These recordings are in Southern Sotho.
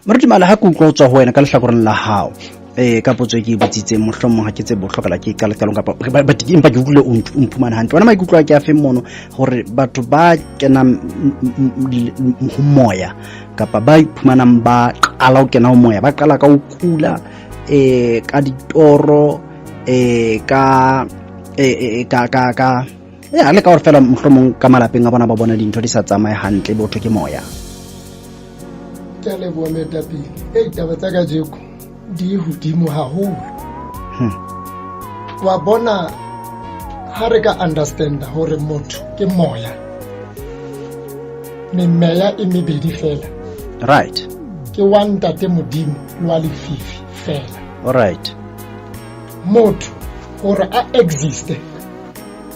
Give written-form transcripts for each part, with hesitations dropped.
Moruti Mala, ha ke utlwa ho tswa ho wena ka lehlakoreng la hao, ka potso e ke e botsitseng, mohlomong ha ke tsebe bohlokala ke qale qalong kapa but empa ke utlwile o mphumane hantle. Wena maikutlo a ke a feng mono hore batho ba kenang ho moya kapa ba iphumanang ba qala ho kena ho moya, ba qala ka ho kula, ka ditoro, ka ka ka ka ya le ka hore fela mohlomong ka malapeng a bona ba bona dintho di sa tsamaye hantle, bo thwe ke moya? Ke a leboha, moetapele. Ei, taba tsa kajeko di hodimo haholo. Wa bona, ha re ka understanda hore motho ke moya, memeya e mebedi fela. Ke wa Ntate Modimo le wa lefifi fela. Motho hore a existe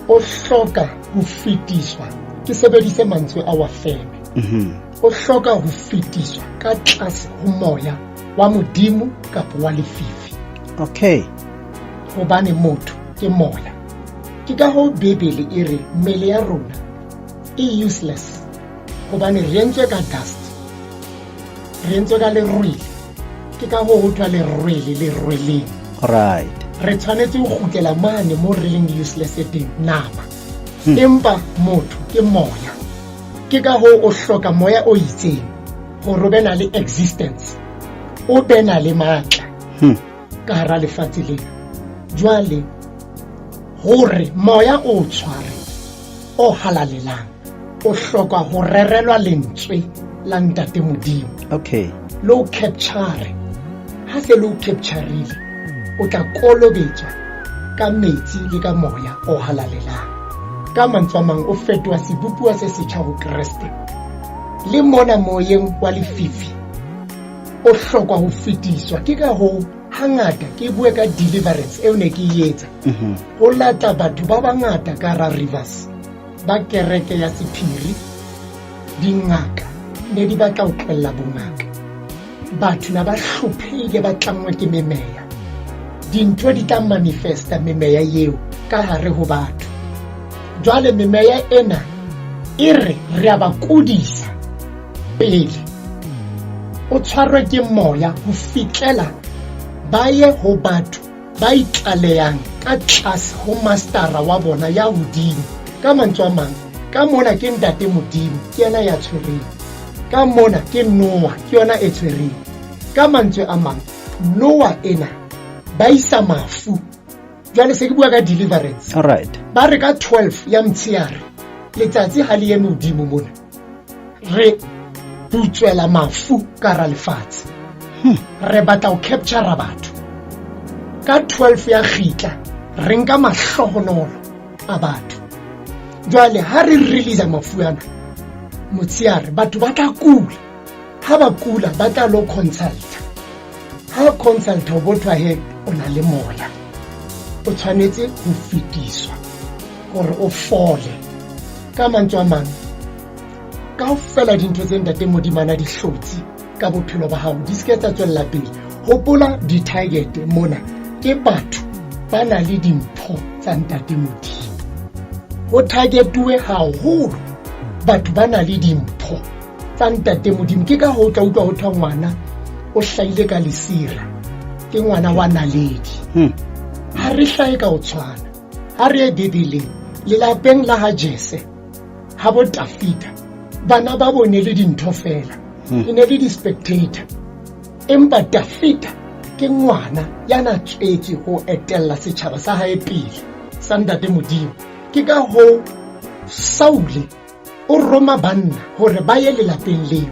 o hloka ho fetiswa, ke sebedise mantswe a wa feme, o hloka ho fetiswa ka tlase ho moya wa Modimo kapa wa lefifi. Hobane motho ke moya. Ke ka hoo Bibele e re mmele ya rona e useless, hobane re entswe ka dust, re entswe ka lerwele. Ke ka hoo ho thwa lerwele, lerweleng. Re tshwanetse ho kgutlela mane mo re leng useless teng, nama. Empa motho ke moya. Ke ka hoo o hloka moya o itseng hore o be na le existence, o be na le matla ka hara lefatshe lena. Jwale hore moya o tshware o halalelang, o hloka ho rerelwa lentswe la Ntate Modimo. Le o capture. Ha se le o captureile, o tla kolobetswa ka metsi le ka moya o halalelang. Ka mantswe a mang, o fetoha sebopuwa se setjha ho Kreste. Le mona moyeng wa lefifi o hlokwa ho fetiswa. Ke ka hoo hangata ke bue ka deliverance eo ne ke e etsa. Ho lata batho ba bangata ka hara Rivers ba kereke ya sephiri, dingaka ne di batla ho tlohella bongaka. Batho na ba hlophehile, ba tlangwa ke memeya. Dintho di tla manifesta memeya eo ka hare ho batho. Jwale memeya ena e re re a ba kodisa pele o tshwarwe ke moya ho fitlela ba ye ho batho ba itlalehang ka tlase ho mastera wa bona ya hodimo. Ka mantswe a mang, ka mona ke Ntate Modimo, ke yena ya tshwereng. Ka mona ke Noah, ke yona e tshwereng. Ka mantswe a mang, Noah ena ba isa mafu. Jwale se ke bua ka deliverance. Ba re ka 12 ya motshehare, letsatsi ha le eme hodimo mona, re butswela mafu ka hara lefatshe. Re batla ho capture batho. Ka 12 ya kgitla re nka mahlohonolo a batho. Jwale ha re release mafu ana motshehare, batho ba tla kula. Ha ba kula ba tla lo consulta. Ha consulta o bothwa he o na le moya, o tshwanetse ho fetiswa hore o fole. Ka mantswe a mang, kaofela dintho tse Ntate Modimo ana di hlotse ka bophelo ba hao di se ke tsa tswella pele. Hopola di-target mona ke batho ba na le dimpho tsa Ntate Modimo. Ho targetuwe haholo batho ba na le dimpho tsa Ntate Modimo. Ke ka ho tla utlwa ho thwa ngwana o hlahile ka lesira, ke ngwana wa naledi. Ha re hlahe ka ho tshwana. Ha re ye Bibeleng, lelapeng la ha Jese, ha bo Tafita, bana ba bone le dintho fela. E ne le di-spectator. Empa Tafita ke ngwana ya na tswetswe ho etella setjhaba sa hae pele sa Ntate Modimo. Ke ka hoo Saule o roma banna hore ba ye lelapeng leo.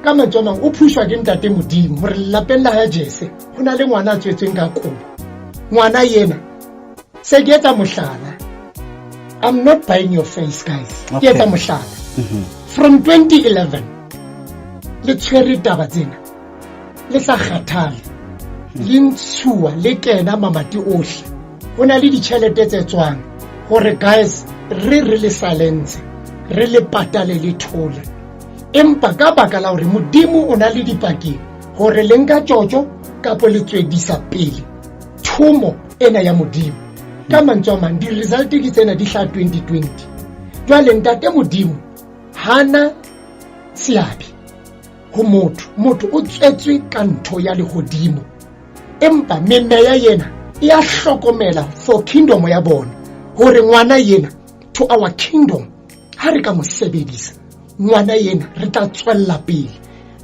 Ka mantswe a mang, o phuswa ke Ntate Modimo hore lelapeng la ha Jese ho na le ngwana a tswetsweng ka kobo. Ngwana yena, se ke etsa mohlala. I'm not buying your face, guys. Ke etsa mohlala. From 2011 le tshwere taba tsena, le sa kgathale, le ntshuwa le kena mamati ohle. Ho na le ditjhelete tse tswang hore guys re re le silence, re le patale le thole. Empa ka baka la hore Modimo o na le dipakeng hore le nka tjotjo kapo le tswedisa pele thomo ena ya Modimo. Ka mantswe a mang, di-result ke tsena di hlaha 2020. Jwale Ntate Modimo hana seabe. ho motho. Motho o tswetswe ka ntho ya lehodimo, empa memeya yena e a hlokomela for kingdom ya bona hore ngwana yena to our kingdom ha re ka mo sebedisa ngwana yena re tla tswella pele.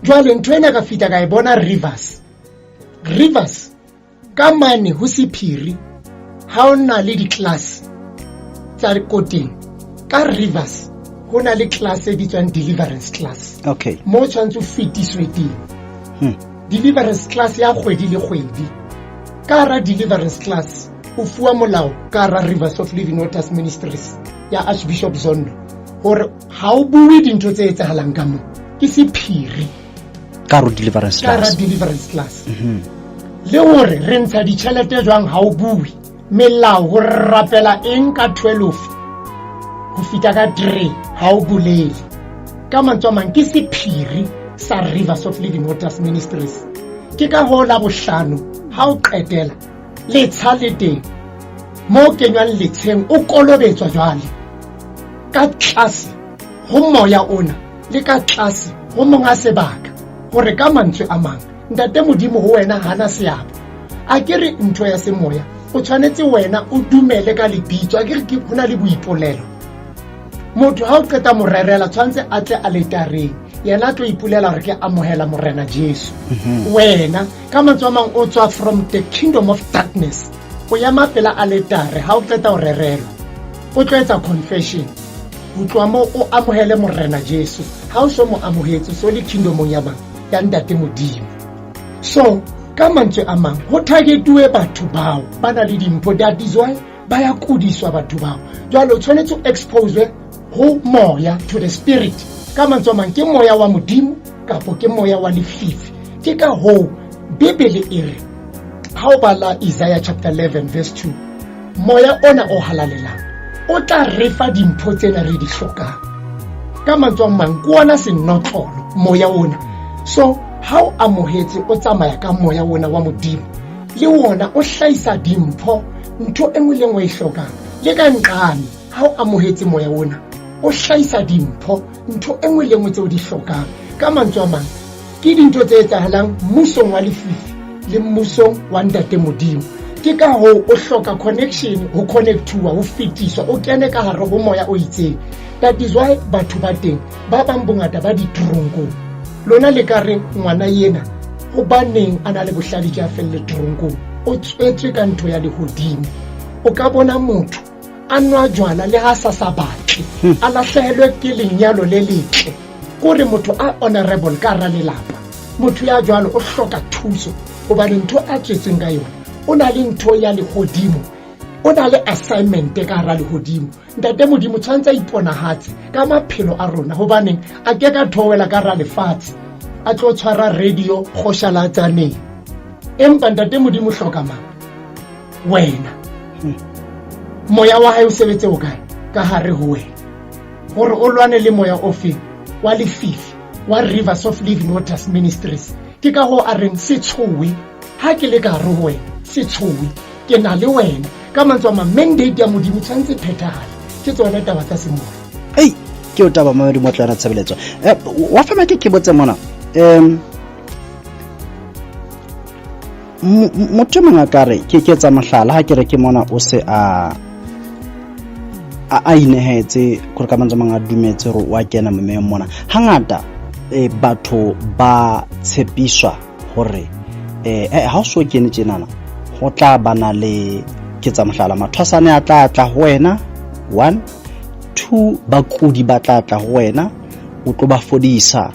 Jwale ntho ena ka fihla ka e bona Rivers. Rivers ka mane ho sephiri ha o na le di-class tsa koteng ka Rivers, ho na le class e bitswang deliverance class. Mo o tshwanetse o fetiswe teng. Deliverance class ya kgwedi le kgwedi. Ka hara deliverance class o fuwa molao ka hara Rivers of Living Waters Ministries ya Archbishop Zondo hore ha o bue dintho tse etsahalang ka moo, ke sephiri. Ka hara deliverance Ka hara class. deliverance class. Le hore re ntsha ditjhelete jwang ha o bue. Melao hore re rapela eng ka 12 ho fihla ka 3 ha o bolele. Ka mantswe a mang ke sephiri sa Rivers of Living Waters Ministries. Ke ka hoo la bohlano ha o qetela letsha le teng mo kenywang letsheng o kolobetswa jwale ka tlase ho moya ona le ka tlase ho monga sebaka, hore ka mantswe a mang ntate Modimo ho wena hana seabo. A ke re ntho ya semoya o tshwanetse wena o dumele ka lebitso. A ke re ho na le boipolelo. Motho ha o qeta mo rerela tshwanetse a tle aletareng, yena a tlo ipolela hore ke amohela Morena Jesu. Wena ka mantswe a mang o tswa from the kingdom of darkness, o ema pela aletare ha o qeta ho rerelwa, o tlo etsa confession. Ho tloha moo o amohele Morena Jesu. Ha o so mo amohetse, so le kingdomong ya mang? Ya ntate Modimo. So ka mantswe a mang ho targetuwe batho bao ba na le dimpho. That is why ba ya kudiswa batho bao. Jwale o tshwanetse o expose ho moya, to the spirit. Ka mantswe a mang ke moya wa Modimo kapo ke moya wa lefifi. Ke ka hoo Bibele e re ha o bala Isaiah chapter 11 verse 2, moya ona o halalelang o tla re fa dimpho tsena re di hlokang. Ka mantswe a mang ke ona senotlolo moya ona. So ha o amohetse o tsamaya ka moya ona wa Modimo, le wona o hlahisa dimpho, ntho e nngwe le nngwe e hlokang. Le ka nqane ha o amohetse moya ona o hlahisa dimpho, ntho e nngwe le nngwe tseo di hlokang. Ka mantswe a mang ke dintho tse etsahalang mmusong wa lefifi le mmusong wa ntate Modimo. Ke ka hoo o hloka connection, ho connectuwa, ho fetiswa, o kene ka hare ho moya o itseng. That is why batho ba teng ba bang bongata ba ditoronkong. Lona le ka re ngwana yena hobaneng a na le bohlale tje a felle toronkong? O tswetswe ka ntho ya lehodimo. O ka bona motho a nwa jwala le ha sa sa batle, a lahlehelwe ke lenyalo le letle. Kore motho a honorable ka hara lelapa, motho ya jwalo o hloka thuso hobane ntho a tswetsweng ka yona, o na le ntho ya lehodimo, o na le assignment ka hara lehodimo. Ntate Modimo tshwanetse a iponahatse ka maphelo a rona, hobaneng a ke ka theowela ka hara lefatshe a tlo tshwara radio kgoshalatsaneng. Empa ntate Modimo hloka mang? Wena. Moya wa hae o sebetse o kae? Ka hare ho wena. Hore o lwane le moya ofe wa lefifi wa Rivers of Living Waters Ministries. Ke ka hoo a reng se tshowe ha ke le ka hare ho wena, se tshowe ke na le wena. Ka mantswe a mang mandate ya Modimo tshwanetse phethahale. Ke tsona taba tsa semoya. Ei, ke o taba mamedi mo tlana tshebeletso. Wa fema ke botse mona. Motho e mong a ka re ke ketsa mohlala ha ke re ke mona o se a inehetse gore ka mantswe mang a dumetse gore wa kena momeyong mona. Hangata batho ba tshepiswa hore ha o so kene tjenana ho tla bana le ketsa mohlala mathwasane a tla tla ho wena 1 2 bakudi ba tla tla ho wena o tlo ba fodisa.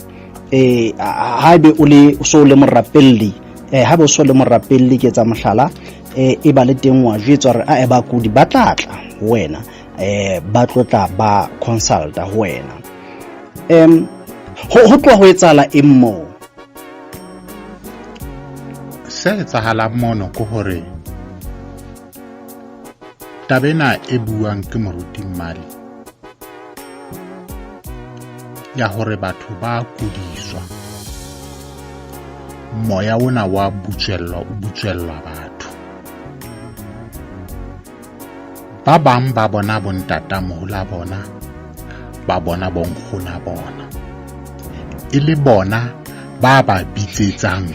Haebe o le so le morapelli, haebe o so le morapelli ke tsa mohlala, e ba le teng wa jwetswa hore a bakudi ba tla tla ho wena, ba tlo tla ba consulta ho wena. Ho tloha ho etsahala eng moo? Se etsahalang mono ke hore taba ena e buang ke moruti Mmali ya hore batho ba kudiswa, moya ona wa butswellwa, o butswellwa batho ba bang ba bona bontatamoholo a bona, ba bona bonkgono a bona, e le bona ba ba bitsetsang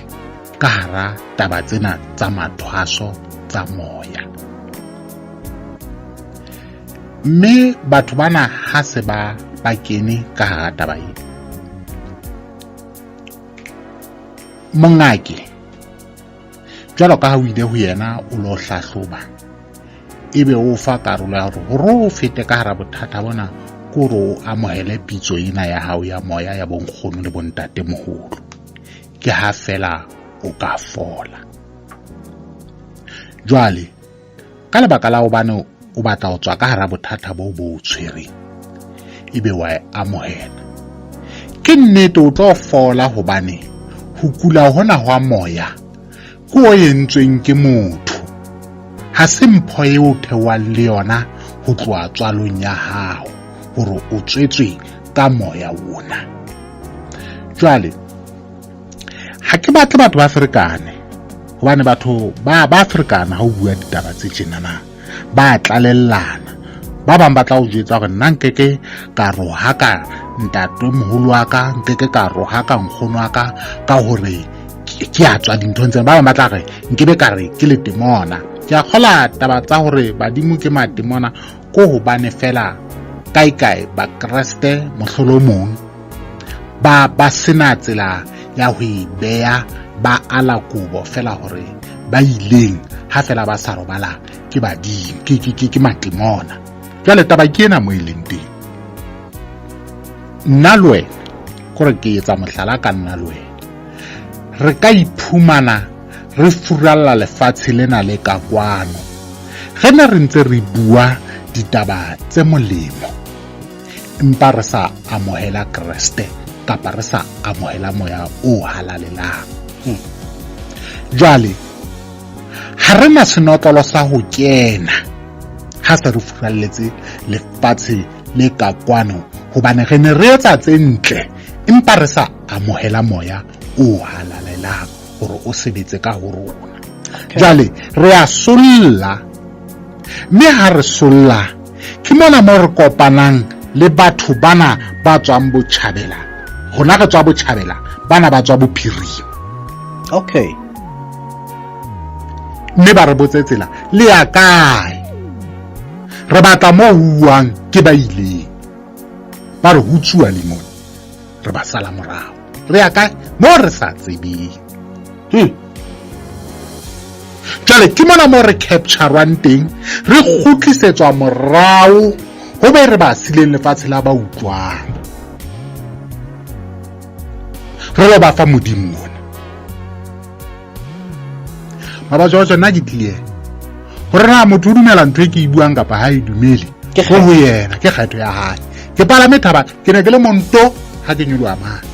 ka hara taba tsena tsa mathwaso tsa moya. Mme batho bana ha se ba ba kene ka hara taba ena, mongake jwalo ka ha o ile ho yena o lo hlahloba, ebe o fa karolo ya hore hore o fete ka hara bothata bona ke hore o amohele pitso ena ya hao ya moya ya bonkgono le bontate moholo, ke ha fela o ka fola. Jwale ka lebaka la hobane o batla ho tswa ka hara bothata bo bo o tshwereng, ebe wa e amohela, ke nnete o tlo fola, hobane ho kula hona hwa moya ke o entsweng ke motho, ha se mpho eo theohang le yona ho tloha tswalong ya hao hore o tswetswe ka moya ona. Jwale ha ke batle batho ba ferekane, hobane batho ba ba ferekana ha o bua ditaba tse tjenana, ba tlalellana. Ba bang ba tla o jwetsa hore nna nkeke ka rohaka ntate moholo wa ka, nkeke ka rohaka nkgono wa ka ka hore ke a tswa dinthong tsena. Ba bang ba tla re nkebe ka re ke letemona. Ke a kgola taba tsa hore badimo ke matemona ko hobane fela kae-kae Bakreste mohlolomong ba ba sena tsela ya ho e beya, ba ala kobo fela hore ba ileng ha fela ba sa robala ke badimo, ke ke ke ke matemona. Jwale taba ke ena mo e leng teng. Nna le wena, kore ke etsa mohlala ka nna le wena, re ka iphumana re furalla lefatshe lena le ka kwano, re ne re ntse re bua ditaba tse molemo, empa re sa amohela Kreste kapa re sa amohela moya o halalelang. Jwale ha re na senotlolo sa ho kena ha se re furalletse lefatshe le ka kwano, hobane re ne re etsa tse ntle empa re sa amohela moya o halalelang hore o sebetse ka ho rona. Jwale re a solla, mme ha re solla ke mona mo re kopanang le batho bana ba tswang botjhabela. Rona re tswa botjhabela, bana ba tswa bophirima. Mme ba re botse tsela, le ya kae? Re batla mo ho uwang ke ba ileng. Ba re ho tsuwa limone, re ba sala morao. Re ya kae? Mo re sa tsebeng. Jwale ke mona mo re capturwang teng, re kgutlisetswa morao ho be re ba sileng lefatshe la ba utlwang. Re lo ba fa Modimo ona. Baba George, nna ke tlile hore na motho o dumela ntho e ke e buang kapa ha e dumele, Ke ho ho yena, ke kgetho ya hae. Ke palame thaba, ke ne ke le monto ha ke nyoloha mane.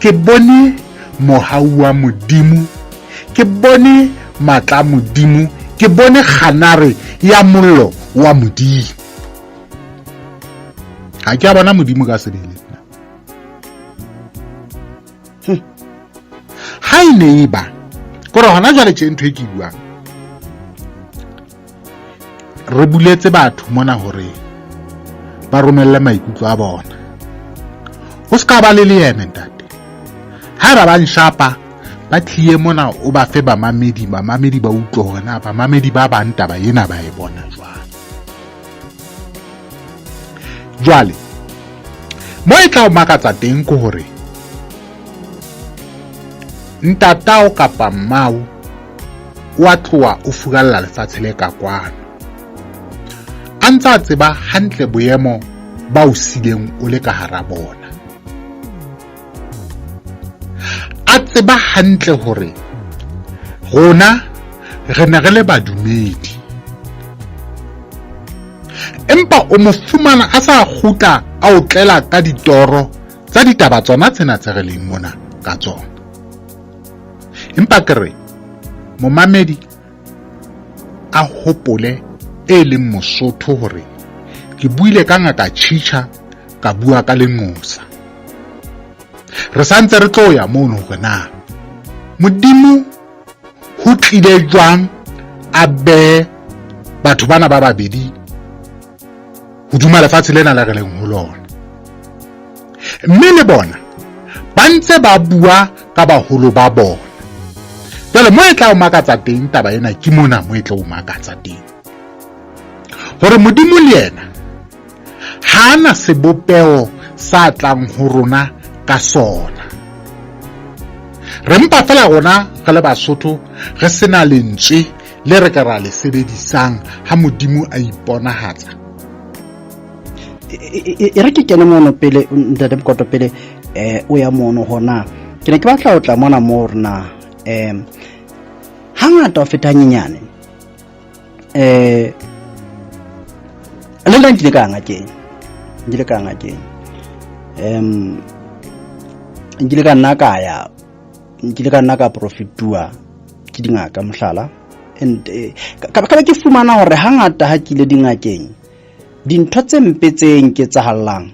Ke bone mohau wa Modimo, ke bone matla a Modimo, ke bone kganare ya mollo wa Modimo. Ha ke a bona Modimo ka sebele nna. Ha e ne e ba kore hona jwale tje ntho e ke e buang, re buletse batho mona hore ba romelle maikutlo a bona, ho se ka ba le leeme ntate. Haeba ba nshapa ba tlie mona, o ba fe bamamedi, bamamedi ba utlwe hore na bamamedi ba bang taba ena ba e bona jwang. Jwale mo e tla o makatsa teng ke hore ntatao kapa mmao o a tloha o furalla lefatshe le ka kwano, a ntse a tseba hantle boemo ba o sileng o le ka hara bona, a tseba hantle hore rona re ne re le badumedi, empa o mo fumana a sa kgutla a o tlela ka ditoro tsa ditaba tsona tsena tse re leng mona ka tsona. Empa ke re momamedi a hopole e leng Mosotho hore ke buile ka ngaka Chicha, ka bua ka lenqosa. Re santse re tlo ya mono hore na Modimo ho tlile jwang a behe batho bana ba babedi hodima lefatshe lena le re leng ho lona. Mme le bona Ba ntse ba bua ka baholo ba bona. Jwale mo e tla o makatsa teng taba ena ke mona mo e tla o makatsa teng. Hore Modimo le yena ha ana sebopeho sa tlang ho rona ka sona. Re mpa fela rona re le Basotho re sena lentswe le re ka ra le sebedisang ha Modimo a iponahatsa. E re ke kene mono pele ntate Mokoto pele o ya mono hona ke ne ke batla ho tla mona mo rena hangata ho feta nyenyane le nna nkile ka ngakeng nkile ka ngakeng nkile ka nna ka ya nkile ka nna ka profituwa ke dingaka mohlala and ka ba ke fumana hore hangata ha ke ile dingakeng dintho tse mpe tse nketsahallang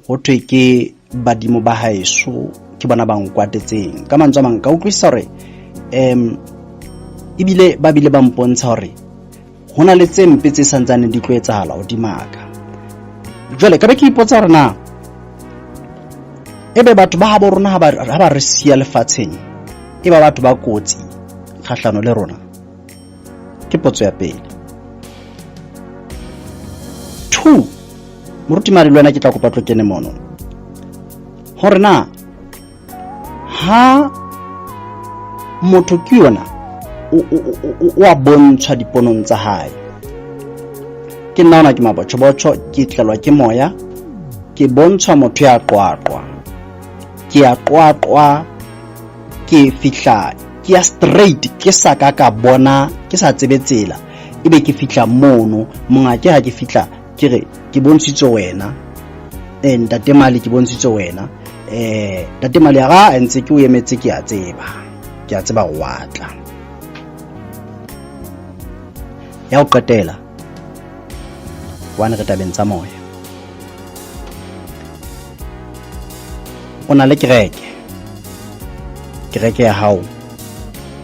ho thwe ke badimo ba haeso ke bona ba nkwatetseng. Ka mantswe a mang ka utlwisisa hore ebile ba bile ba mpontsha hore ho na le tse mpe tse santsaneng di tlo etsahala hodima ka. Jwale ka be ke ipotsa hore na ebe batho ba habo rona ha ba re siya lefatsheng e ba batho ba kotsi kgahlano le rona. Ke potso ya pele. 2 Moruti Mari le wena ke tla kopa tlo kene mono. Hore na ha motho ke yona o a bontshwa diponong tsa hae. Ke nna ona ke mabotjhobotjho ke tlelwa ke moya ke bontshwa motho ya qwaqwa. Ke ya qwaqwa ke fihla ke ya straight ke sa ka ka bona ke sa tsebe tsela ebe ke fihla mono mongake ha ke fihla ke re ke bontshitswe wena ntate Mali ke bontshitswe wena ntate Mali a ntse ke o emetse ke a tseba wa tla ya ho qetela wane re tabeng tsa moya o na le kereke kereke ya hao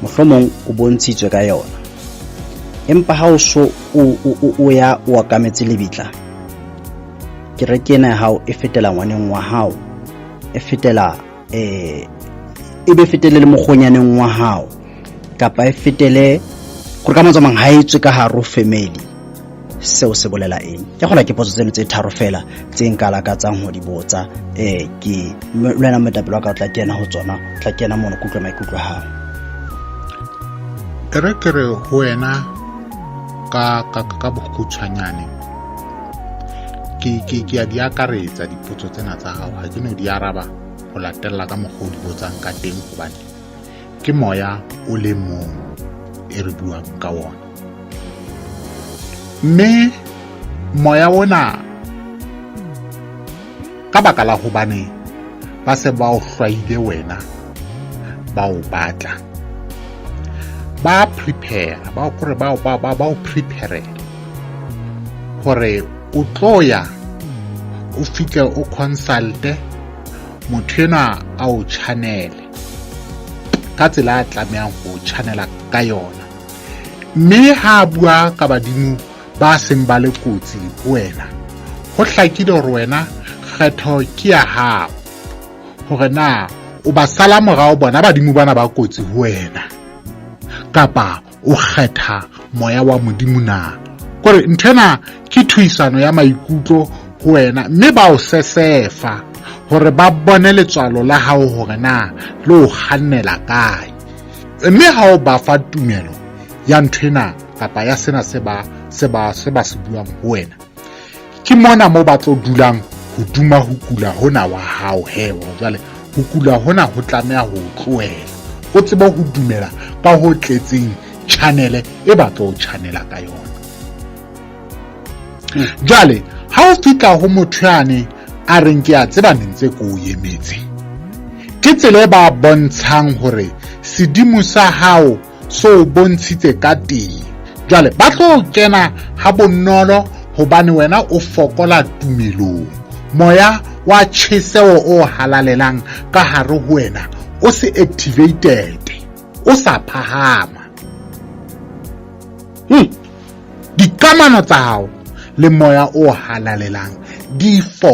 mohlomong o bontshitswe ka yona empa ha o so o ya o akametse lebitla kereke ena ya hao e fetela ngwaneng wa hao e fetela e be fetele le mokgonyaneng wa hao kapa e fetele gore ka mantswe a mang ha e tswe ka hare family seo se bolela eng ke gola ke potso tseno tse tharo fela tse nka lakatsang ho di botsa ke le wena moetapele wa ka o tla kena ho tsona o tla kena mono kutlwa maikutlo a hao. E re ke re ho wena ka ka ka bokgutshwanyane ke ke ke a di akaretsa dipotso tsena tsa hao ha ke no di araba ho latella ka mokgwa o di botsang ka teng hobane ke moya o le mong e re buang ka wona mme moya ona ka baka la hobane ba se ba o hlwaile wena ba o batla ba prepare ba kore ba ba ba ba o prepare hore o tlo ya o fihle o consulte motho enwa a o channel ka tsela a tlamehang ho channela ka yona mme ha a bua ka badimo ba seng ba le kotsi ho wena ho hlakile hore wena kgetho ke ya hao hore na o ba sala morao bona badimo bana ba kotsi ho wena kapa o kgetha moya wa Modimo na. Kore ntho ena ke thuisano ya maikutlo ho wena mme ba o sesefa hore ba bone letswalo la hao hore na le o kgannela kae. Mme ha o ba fa tumelo ya ntho ena kapa ya sena se ba se ba se ba se buang ho wena ke mona mo ba tlo dulang ho duma ho kula hona wa hao he hore jwale ho kula hona ho tlameha ho tlohela o tsebe ho dumela ka ho tletseng channel e ba tlo channela ka yona. Jwale ha o fihla ho motho yane a reng ke a tseba ne ntse ke o emetse ke tsela e ba bontshang hore sedimo sa hao se o bontshitse ka teng. Jwale ba tlo kena ha bonolo hobane wena o fokola tumelong. Moya wa tjheseho o halalelang ka hare ho wena o se activated, o sa phahama. Dikamano tsa hao le moya o halalelang di fo.